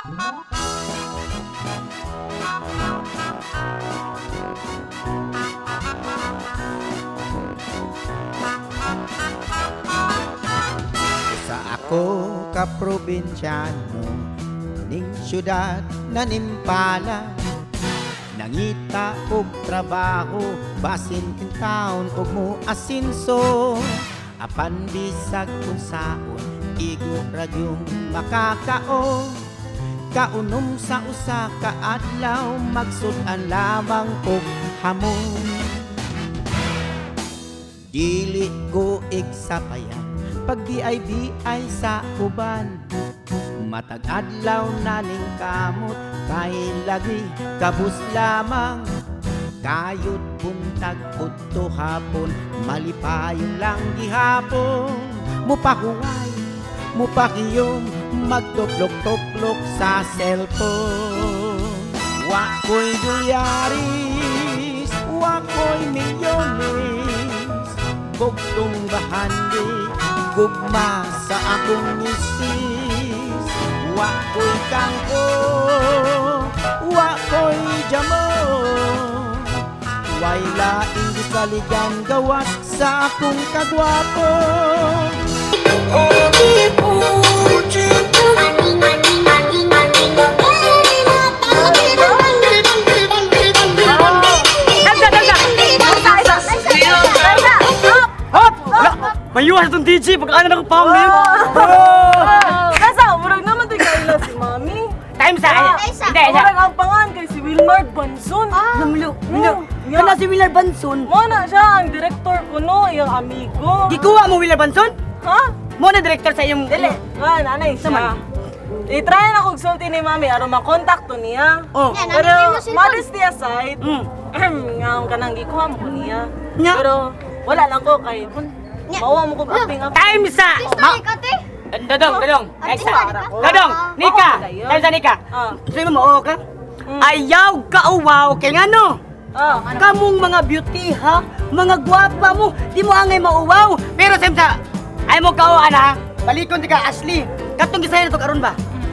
Sa ako ka probinsyano ning syudad na nimpala, nangita og trabaho basin intawon og mo asinso, apan bisag unsaon igo ra gyung makakaon. Kaunom sa usa ka adlaw, magsud-an lamang og hamon. Dili ko igsapayan pag di ay sa uban. Matag adlaw na ning kamot kay lagi kabus lamang. Kayod buntag udto hapon, malipayon lang gihapon. Mupahuway, mupakiyom, magtuplok-tuplok sa cellphone. Wa ko'y dolyaris, wa ko'y milyones, bugtong bahandi, gugma sa akong misis. Wa ko'y kangko, wa ko'y jamo, way laing gisaligan gawas sa akong kagwapo. Dalda, dalda! Hop! Wala! Mayuha sa itong DJ! Pagkaan na ako pang ngayon! Kasa, murag naman tayo kaila si Mami. Time sa... Hindi, isa. Murag ang pangan kay si Wilmar Banson. Namlo, Mm, yeah. Kana si Willard Banson. Mo na siya ang director ko no, iyang amigo. Gikuha mo Willard Banson? Ha? Mo na director sa iyong Dili, nga nanay siya. Saman? I-try na kog sulti ni Mami aron makontak to niya. Oh. Yan, Pero ano yung cellphone? modesty aside, nga ang kanang gikuha mo ko niya. Nya. Pero wala lang ko kay Nya. mawa mo kog acting up. Time sa... Gusto ni Kate? Dodong, dodong. Ate, Exa. sorry ka. Dodong, Nika. Oo, kayo. Time sa Nika. Ah. Sabi mo mao ka? Ayaw ka uwaw kay ngano? Kamong mga beauty ha, mga gwapa mo, di mo angay mauwaw. Pero time sa... Ay mo kao, ana. Balikon di ka Ashley. Katong gisaya na to karon ba?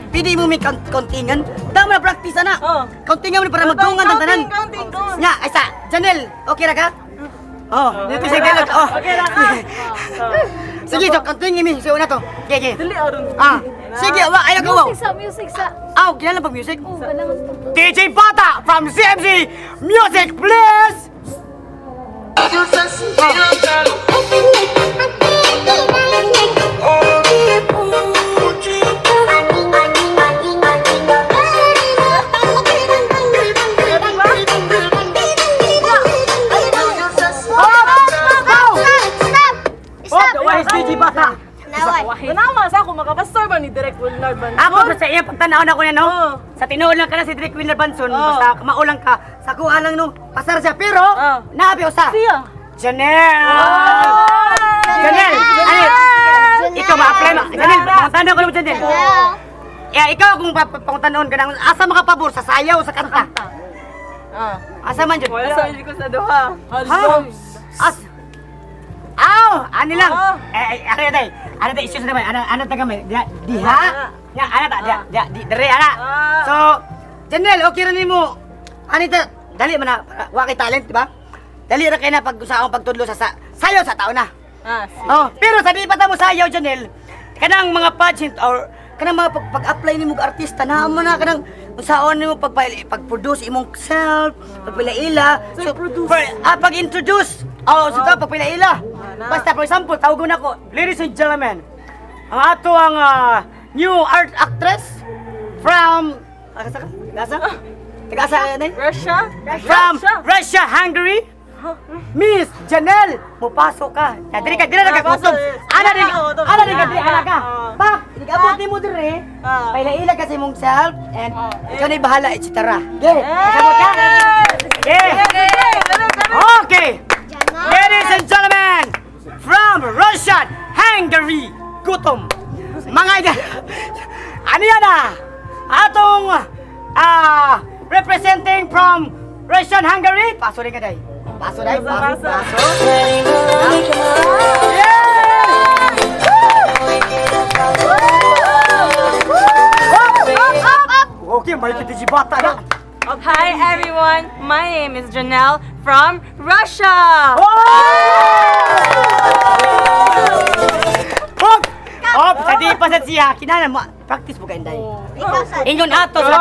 Pili mo may kauntingan. Tama na practice ana. Oh. Kauntingan mo ni para magdungan ang tanan. Counting, counting, Nya, ay sa Janel, okay ra ka? Oh, dito sa dialog. Oh. Okay ra ka. Sige, so kauntingin mi. So una to. Okay, okay. Dili aron. Ah, sige, wa ayaw ka uwaw. Music sa, music sa. Aw, kinahanglan pag music. Oh, wala nga sa DJ Bata from CMC Music, please! Stop! Oh, Stop! the way is DJ Bata. Naway. Tanawa sa ako makapastor ba ni Direk Wilmar Banson? Ako ba sa iya pagtanaw na ko niya, no? Oo. Sa tinuod lang ka na si Drake Wheeler Banson, Oo. Basta maulang ka, sa kuha lang no. Pasar siya pero Oh. naabi usa. Siya. Janelle! Janelle! Ano? Ikaw ma-apply mo. Janelle, pangutanaw ko naman, Janelle. Yeah, ikaw kung pangutanaon ka nang asa makapabor sa sayaw sa kanta. Ah. Asa man jud? Wala. Sa ko sa duha. Ha? As Aw, ani lang. Ah. Eh, eh, ano tay? Ano tay issues naman? Ano ano taga may? Diha, diha. Nya, ano ta? Diha, diha, di dere ana. Ah. So, Janelle, okay ra nimo. Ani ta dali man na para wa kay talent, di ba? Dali ra kay na pag sa akong pagtudlo sa sayaw sa tao na. Ah, sige. Oh, pero sa di pa ta mo sayaw, Janelle, kanang mga pageant or kanang mga pag-apply nimo og artista na mo na kanang unsaon nimo pag pag-produce imong self, pagpila-ila. So, Self-produce. Pag-introduce. Oh, so oh. Pagpila-ila. Na. Basta for example, tawagon ako. Ladies and gentlemen, ang ato ang new art actress from Asa ka? Gasa? Taga asa ka na? Russia? from Russia. Russia, Hungary, Miss Janelle, mupasok ka. Ya, diri ka, diri ka Ah, pasok, kutob. yes. Ana diri, Ah, kutob. ana diri ka, diri ana ka. Ah. Pak, nag-abot nimo dire. Ah. Paila-ila kasi mong self and Ah. ikaw na bahala, etc. Ge, Kasabot ka? Yeah. Okay. Ladies and gentlemen, from Russia, Hungary, gutom. Mga idol, ano yan ah? Atong representing from Russian, Hungary. Paso rin ka day. Paso day, Paso, paso, paso. paso. Up, up, may kita bata na. Hi everyone, my name is Janelle from Russia. Hop! Hop! Sa di pa sa siya. Kinala mo. Practice mo kayo, Inday. Ikaw sa. Ingon ato sa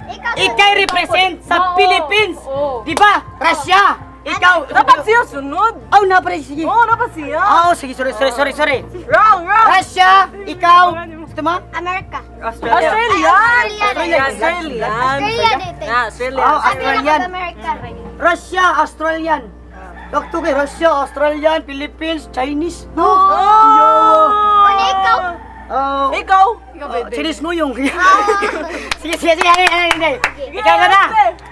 Ikaw sa. Ikay represent sa Oo. Philippines. Oo. Di ba? Russia. Ikaw. Dapat siya sunod. Oh, na pala. Sige. Oo, dapat siya. Oh, sige. Sorry, sorry, sorry, sorry. Wrong, wrong. Russia, ikaw. Gusto mo? America. Australia. Australia. Australia. Australia dito. Ah, Australia. Oh, Sabi na Australian. pag America. Russia, Australian. Doktor kay Russia, Australian, Philippines, Chinese. No. Oh. Ano ikaw? Oh. Ikaw. Oh, Chinese mo yung. Sige, sige, sige. Ano, ano, ano. Ikaw na na.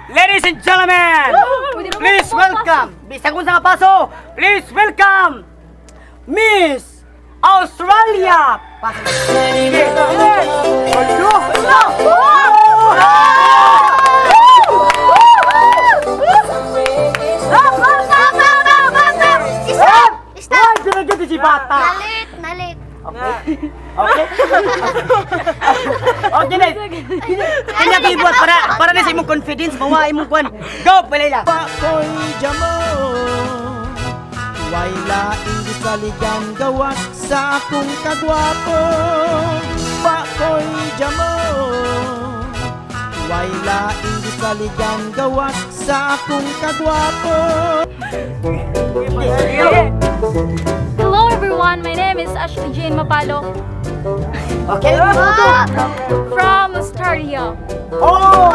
Ladies and gentlemen, please welcome. Bisag mo sa nga paso. Please welcome Miss Australia. Paso. Sige. Hello. Hello. Stop! Stop! Stop! Stop! Stop! Stop! Stop! Ay, binagyan si bata. Nalit, nalit. Okay. Okay. Okay na. Kanya kay buhat para na sa imong confidence mawa imong kwan. Go, Palayla. Pakoy jamo. Way laing gisaligan gawas sa akong kagwapo. Pakoy jamo. Way laing gisaligan gawas sa akong kagwapo. Hello everyone, my name is Ashley Jane Mapalo Okay. from Australia. Oh!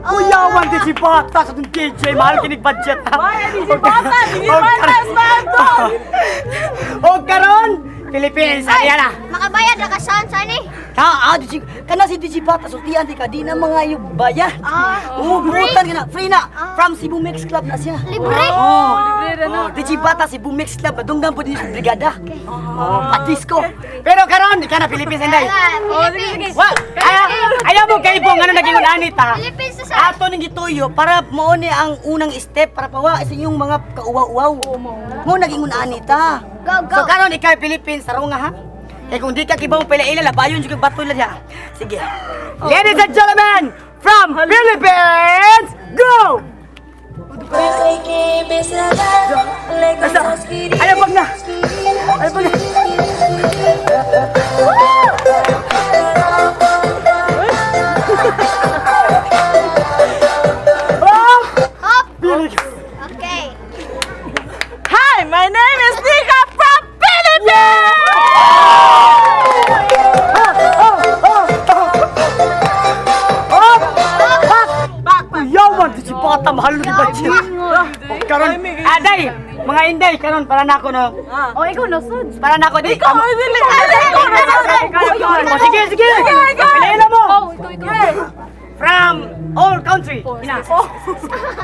Kuyawan di si Bata sa itong DJ. Mahal kinig budget ha. Ay, di si Bata, di si Bata, Espanto. O karon, Philippines, ariya na. Makabayad na ka saan saan eh? Ka, ah, DJ, kana si DJ Bata, sultian di ka, di na mga yung bayad. Ah, Oo, butan ka na, free na. From Cebu Mix Club na siya. Libre. Oh, libre na. Oh, DJ Bata, Cebu Mix Club, badunggan po din sa brigada. Oh, patisco. Pero karon, ikaw na Philippines, Inday. Ah, Philippines. Wa, ayaw, ayaw mo kay Bong, ano naging unanit ha? Philippines na sa. Ato ning gituyo para mao ni ang unang step para pawa sa inyong mga kauwaw-uwaw. Mo naging unanit ha. Go, go. So karon ikaw Philippines sarong nga ha. Kay kung di ka kibaw pila ila labayon jud kag bato la diha. Sige. Ladies and gentlemen, from Philippines, go! Asa? Ayaw pag na. Ayaw pag na. Hop. Philippines. Okay. Hi, my name is Nika from Philippines. Yaman di si bata mahal ni budget. Karon, aday, mga inday karon para nako no. Oh, ikaw na sud. Para nako di. Ikaw, dili. Ikaw, ikaw, Oh, sige, sige. Piliin mo. Oh, ikaw, ikaw. From all country. Ina.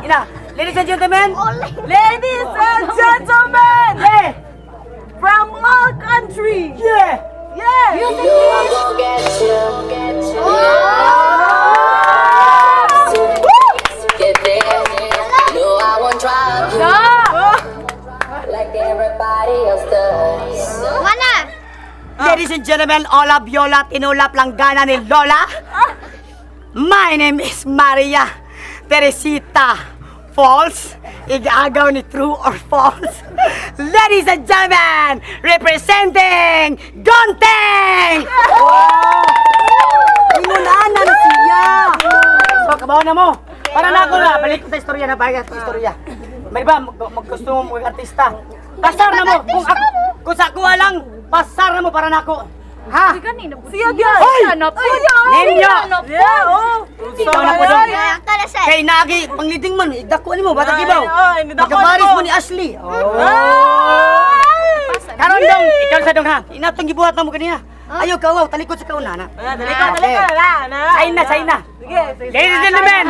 Ina. Ladies and gentlemen. Ladies and gentlemen, Yeah. from all countries. Yeah. Yeah. No, I won't drop you Da! like everybody else does. Mana? Ladies and gentlemen, Ola Viola Tinula Planggana ni Lola. My name is Maria Teresita False. Igagaw ni True or False. Ladies and gentlemen, representing Gonteng! Inunana na siya! So, kabaw na mo. Para na ako na, balik ko sa istorya na, balik sa istorya. May ba, maggusto mo mag artista. Pasar na mo! Kung, ako, kung sa kuha lang, pasar na mo para na ako. Ha? Di kanina po Siya siya. gyud. Hoy! Siya na po. Ninyo! Siya na po. Yeah, oh. Ikaw na po dong. Kaya ka na sa. Kay naagi, pangliding man, idako ni mo, bata Ay, kibaw. ay, nidako Magkabaris nimo. mo ni Ashley. Oh. Ay! Karon dong, ikaw sa dong ha. Inatong gibuhat na mo kanina. Ayaw ka, wow, talikod sa kauna na. Ah, Dali ka, dali ka. Na, na. China, China. Sige, sige. Ladies and gentlemen,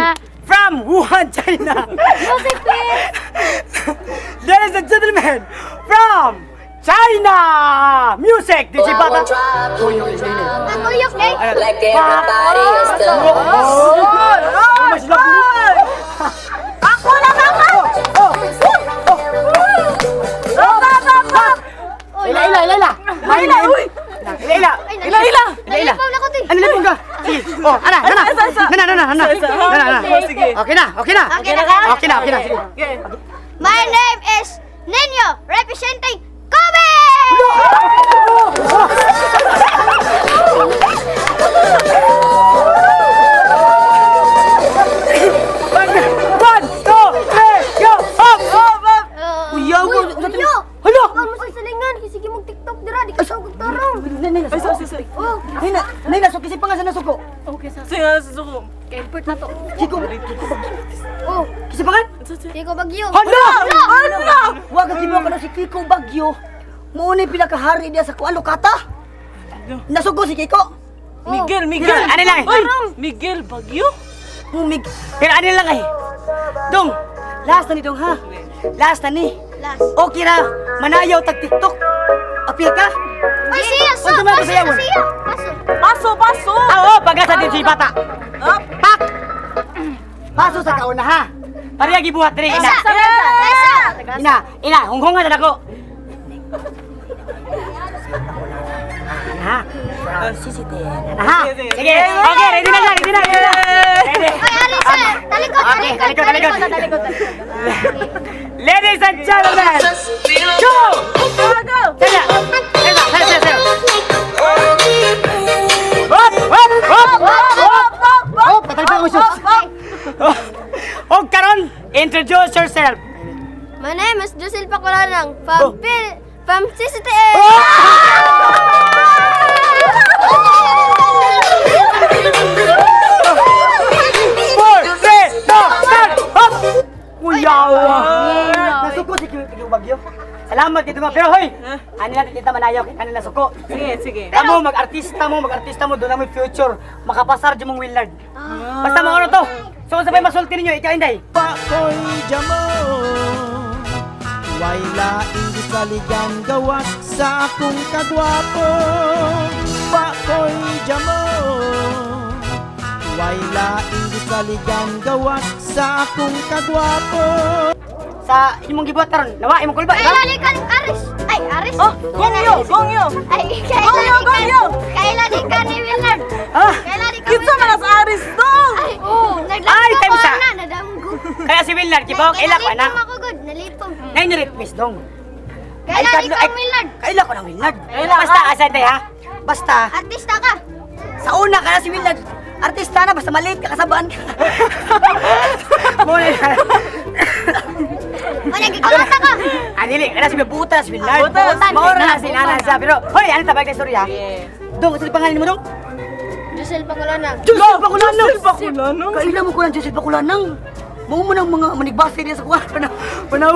from Wuhan, China. Music please. Ladies and gentlemen, from China! Music, DJ I Bata. won't drop you Natuyok eh. like everybody else does. Oh! Mas labi. Ako lang ako! Ila, ila, ila, ila. My name, Ila, ila. Ila, ila. Ila, ila. Nalipaw na ko, te. Ano lipong ka? Sige. Oh, ana, ana. Asa, asa. Nana, nana, nana. Asa, asa. Nana, nana. Oh, sige. Okay na, okay na. Okay na ka? Okay na, okay na. Sige. Okay. My name is Nino, representing Kobe! One, two, three, go! Up! Up, up. Kuya, Uy, ko. Kuya! Hala! Kuan mo sa silingan, kasi sige mag-TikTok dira, di ka sa tarong. Nay, Ay, sorry, sorry. Oh, nay, nay, nasok kasi pa nga sa nasuko. Sige, susuko. Kiko, oh, kasi pa nga? Kiko Bagyo. Hala! Hala! Wag ka kibuha ka na si Kiko Bagyo. Muuna yung pinakahari niya sa kuan Lukata. Nasuko si Kiko. Miguel, Miguel. Ano lang eh? Uy, Miguel Bagyo? Umig. Pero ano lang eh. Dong, last na ni Dong ha. Last na ni. Last. Okay ra, manayaw tag TikTok. Apil ka? Ay, siya, so, Unsa man paso, kasayawan? siya, paso. Paso, paso. Ah, oo, pagasa din si bata. Up. Pak! Paso sa kauna ha. Pareha gibuhat diri ina. Esa, esa. Ina, ina, hunghungan na nako. Ha? Ha? Sige, okay, ready na siya, ready na, ready na. Ready. Ay, ari siya. Talikod, Okay, talikod, talikod, talikod, talikod. talikod. Ladies and gentlemen, go! Go, go. Sige, sige, sige, sige. Hop, hop, hop, hop, Up, up, hop. Patay ko siya. up. Og karon, introduce yourself. My name is Jocelyn Paculanang from Phil, from CCTN. Four, three, two, start! Hop! Kuyawa! Nasuko si Kiko Bagyo. Salamat dito ma. Pero hoy, ano natin kita manayaw kay kanila suko. Sige, sige. Kamo mag-artista mo, doon na mo future. Makapasar dyan mong Willard. Basta mga ano to. So kung sabay masulti ninyo, ikaw inday. Pakoy jamo. Way laing gisaligan gawas sa akong kagwapo. Pakoy jamo. Way laing gisaligan gawas sa akong kagwapo. Sa imong gibuhat karon, nawa imong kulba, Ay, di ba? lali ka ng Aris. Ay, Aris. Oh, Gongyo, Gongyo. Ay, Gongyo, Gongyo. Kaila di ka ni Willard. Ah, Kaila di ka Kinsa man as Aris dong? Ay, oh, Ay, time sa- Na, nadamgo. kaya si Willard, kibaw, kaila ko anak. Nalipong ako, good. Nalipong. Nay ni miss dong. Kaila di ka Willard. Kaila ko ng Willard. Kaila ka. Basta asa inday ha. Basta Artista ka. sa una ka na si Willard. Artista na basta maliit ka kasabaan ka. Muna na. Wala, gikulata ka. Ah, dili, kana si Buta si Willard. Buta. Maura na si Nana siya. Pero, hoy, ano tabag na istorya? Yes. Dong, ito yung pangalan mo dong? Jocelyn Paculanang. Joseph Pakulanang! Joseph Pakulanang? Kaila mo ko ng Joseph Pakulanang. Mao mo ng mga manigbase niya sa kuwan. Panaw.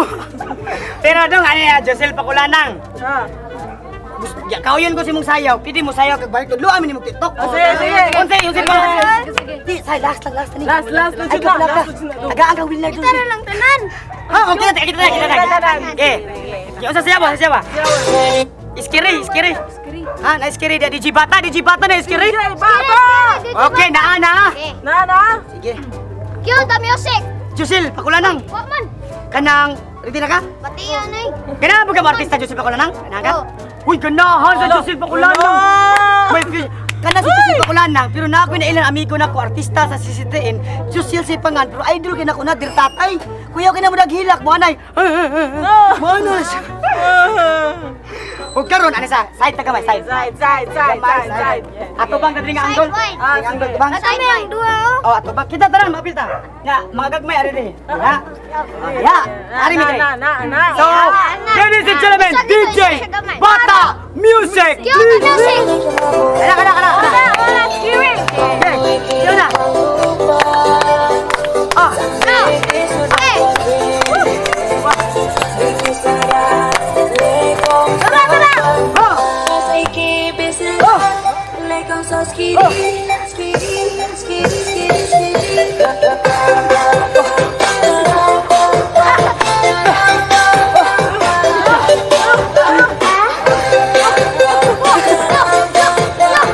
Pero dong, ano yan, Joseph Pakulanang. Ah. Gusto, ya, kauyon ko si mong sayaw. Pwede mo sayaw kag balik. Luha mi ni mong TikTok. Oh, sige, sige. Unsa, unsa pa. Sige. Di, say last lang, last na ni. Last, last, last Ay, na, kapala ka. last na. Tagaan kang Willard. Ito na lang tanan. Ha, okay na, kita na, kita na. Okay. Okay, unsa sayaw ba? Unsa sayaw ba? Iskiri, iskiri. Ha, na iskiri dia DJ Bata, DJ Bata na iskiri. DJ Bata! Okay, naa naa. Okay. Na, na. Sige. Cue the music. Jusil, pakulanang. Wa man. Kanang, ready na ka? Pati yan ay. Ganahan ba ka mo artista Joseph Pakulanang? Ganahan ka? Oo. Uy, ganahan sa Joseph Pakulanang! May Kana si Joseph Pakulanang, pero na ako na ilang amigo na ko, artista sa CCTN, Joseph si pangan, pero idol kay nako na, dir tatay. Kuya kay na mo naghilak, mo anay. Mo anay siya. O karon ano sa side ta gamay, side. Side, side, side, Gamay, side, side. Ato bang kadiri nga angle? Side wide. Ah, Nga angle sige. bang? At kami ang duha oh. Oh, ato bang kita tanan maapil ta. Nga mga gagmay ari diri. Ha? Ya, ari mi Na, diri. na, na, na. So, ladies and gentlemen, Isa dito, DJ isa sa gamay. Bata Music! Cue the music. Kana, kana, kana. Wala, wala, skiri. Okay, yun na. Ah, Go. Okay. Tara, tara.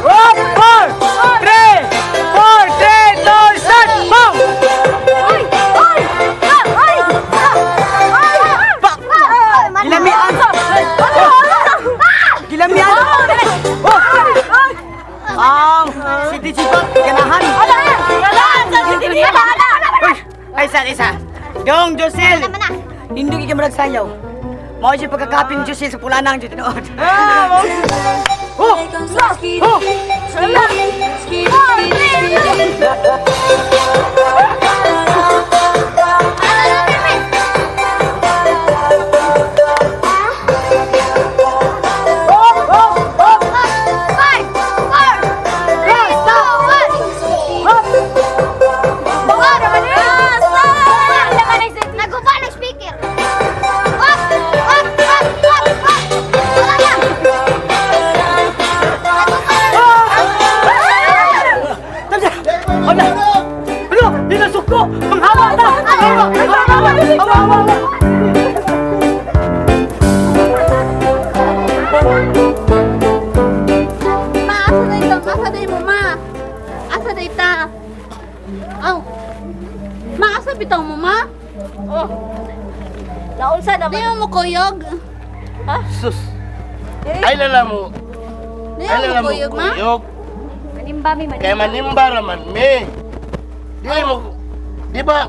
oh, oh. Up, four, three, four, three, two, start, boom! Ay, ay, ay, ay, ay. Gilamian! Gilamian! Oh! Aw, si Dijibot, ganahan. Uy, ay, isa, isa. Dong, Josel. Hindi ka maragsayaw. Mao siya pagkakapin Josel sa pulanang dyan tinuod. Oh! Oh! Five, four, three, two, one. Naguba ng speaker. Up, up, up, up, up. Wala na. Ala! Ano? Dinasok ko! Panghawa na! Hawa! Hawa! Hawa! Hawa! Ma, asa na ito? Asa na mo, ma? Asa na ita? Aw. Ma, asa bitaw mo, ma? Oh. Naunsa Di mo mo kuyog? Sus. Ay lala mo. Di Ay mo lala mo kuyog, ma? kuyog. Manimba mi, Kaya manimba. manimba raman me. Di mo di ba?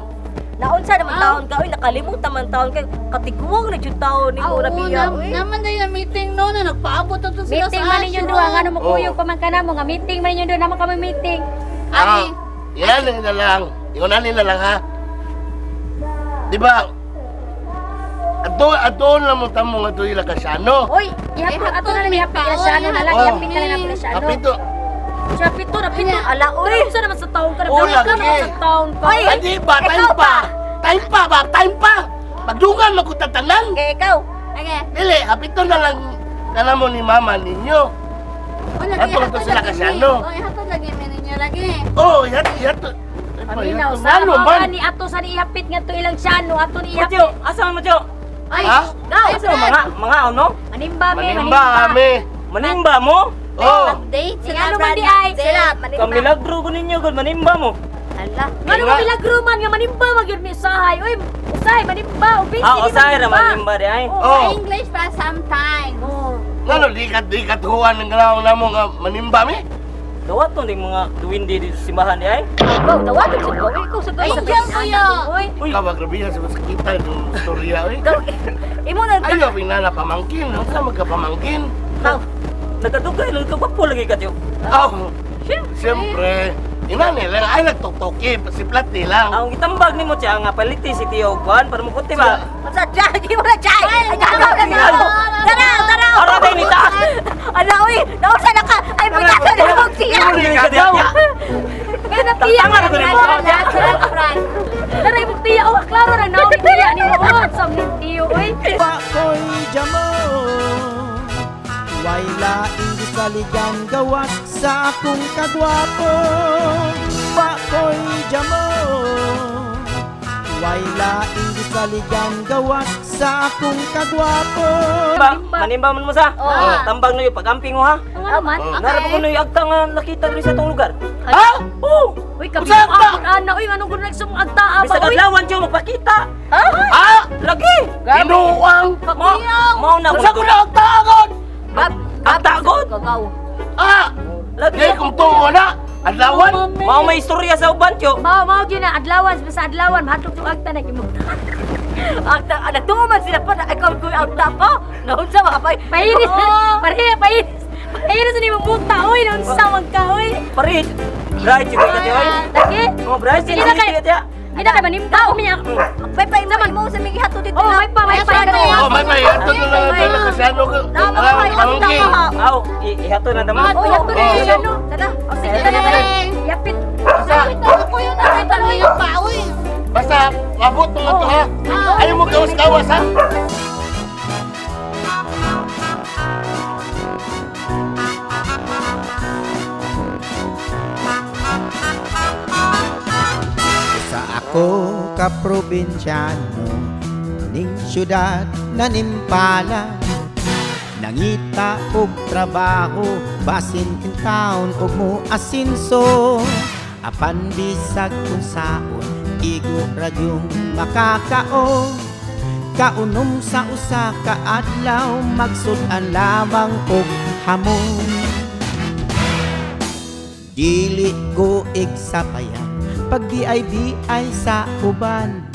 Naunsa naman taon ka, oy, nakalimutan man taon kay katiguang na jud taon ni Oo, Mura Bia, oy. naman na yung meeting no, na nagpaabot na to sila Meeting sa man ninyo duha, nga mo Oh. kuyog pa man ka na mo, nga meeting man ninyo duha, naman kami meeting. Ani, Ah, yan na lang. Ingon na lang ha. Di ba? Ato ato lang mo tamo nga tuloy Lacasiano. Oy, ihapit ato na lang ihapit ila siya ano na lang, Oh. ihapit na lang natin siya ano. Kapito. Siya pito na pito. Ala, oy. Unsa naman sa taon ka na? Oh, Ka naman lagi. sa taon ka. Oy, Ay, di ba? Time ikaw pa. Time pa ba? Time pa. Magdungan magkutatanan. Kay ikaw. okay. Dili, hapito na lang kana mo ni mama ninyo. O, lagi, Ato hatod to sila lagi kasi mi. ano? O, hatod lagi mi ninyo lagi. Oh, yat yat. Paminaw sa Ano mga man? ni ato sa ni ihapit nga to ilang siya no, ato ni ihapit. Matyo, asa man Matyo? Ay, Ha? Daw, asa man mga mga ano? Manimba mi, Manimba manimba. ame. Manimba mo? Oh. update sila, Ano man Brad, di ay? update. Sila, manimba. Kamilagro ko ninyo gud manimba mo. Ala. Ngano mo milagro man nga manimba magyud mi usahay. Oy, usahay manimba, obviously Ah, di usahay ra manimba di ay. Sa Oh. English pa sometimes. Oh. Ngano di ka di ka tuwan ng ganaw namo nga manimba mi? Dawat to ning mga duwindi dito sa simbahan di ay. Wow, dawaton sa gawi ko sa gawi. Ay, diyan, kuya. Oy, Uy. Ikaw grabe sa sakita yung istorya oy. Imo na Ayo pinana pamangkin, unsa magkapamangkin? nagkadugay lang ka gwapo lagi ka tiyo. Oh. Siyempre, ina nila ay nagtuktuki, si plat nila. Ang gitambag nimo siya nga paliti si Tiyo kuan para mo ba? Unsa dyan? Di mo na dyan! Ay, gagaw na gagaw! Taraw, taraw! Ara kay nita. Ala, uy! Naunsa na ka! Ay, pagkasa na mong tiya! kaya na tiya Tanga ra ko nimo. Daray mo tiya, oh, klaro ra na ni tiya ni mo. Oh, sa ni tiyo oy. Pakoy jamo Way laing gisaligan gawas sa akong kagwapo. Pakoy jamo Way laing gisaligan gawas sa akong kagwapo. Ba, manimba man mo sa. Oo. Tambag na yung pagamping mo ha. Ang ano man? Nara pa ko na yung agta nga nakita diri sa itong lugar. Ha? Oo. Uy, kabilo ako ana, uy, anong gulo nagsumong agta ba? Bisag Uy, adlawan tiyo magpakita. Ha? Lagi. Ginuang. Mo, mao na Unsa ko na ang tagon? Agta god. Gagaw. Ah! Lagi. Di kung tuo na, adlawan. Mao may istorya sa uban tiyo. Mao mao gyud na adlawan basta adlawan mahadlok yung agta na imo. Agta, nagtungo man sila pa na ikaw ko agta pa. Naunsa mga pay. Painis, pareha painis. Painis ni mo muta oy, naunsa man ka oy. Pare, right tiyo ka tiyo. ay. Lagi. Oh, bright Sige na kay. tiyo. Gina kay manimba umi ako. Pay pay mo sa migi hato dito Oh, may pa may pa. Oh, may may ato na lang ato na kasi ano ka. Tama Ang kay agta pamangkin. pa. Aw, ihato na naman. Oh, yato na Oh. siya no. Tara. Oh, sige na na. Yapit. Basta, Ako yung nakita mo yung pa, uy. basta mabot mo to ha. Ayaw mo gawas-gawas ha. Sa ako ka probinsyano ning syudad na nimpala. Nangita og trabaho basin in town og mo asinso. Apan bisag kung saon igo ra yung makakaon. Kaunom sa usa ka adlaw magsud-an lamang og hamon. Dili ko igsapayan pag BIBI sa uban.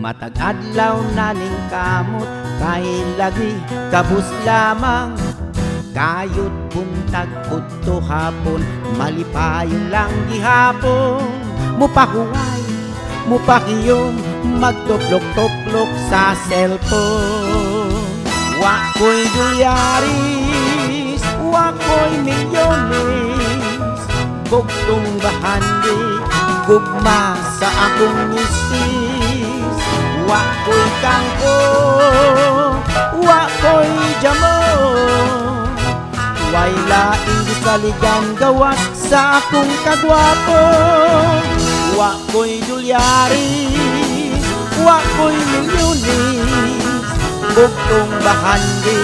Matag adlaw na ning kamot kay lagi kabus lamang. Kayot buntag udto hapon, malipayon lang gihapon. Mupahuway, mupakiyom, magtuplok-tuplok sa cellphone. Wa ko'y dolyaris, wa ko'y milyones, bugtong bahandi, gugma sa akong misis. Wa ko'y kangko, wa ko'y jamo, way laing gisaligan gawas sa akong kagwapo. Wa ko'y dolyaris, wa ko'y milyones, bugtong bahandi,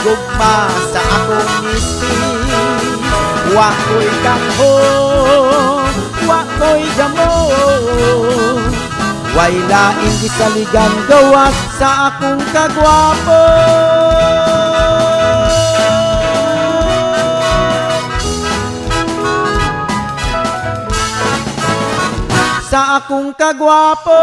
gugma sa akong misis. Wa ko'y kangho, wa ko'y jamo, way laing gisaligan gawas sa akong kagwapo. Sa akong kagwapo.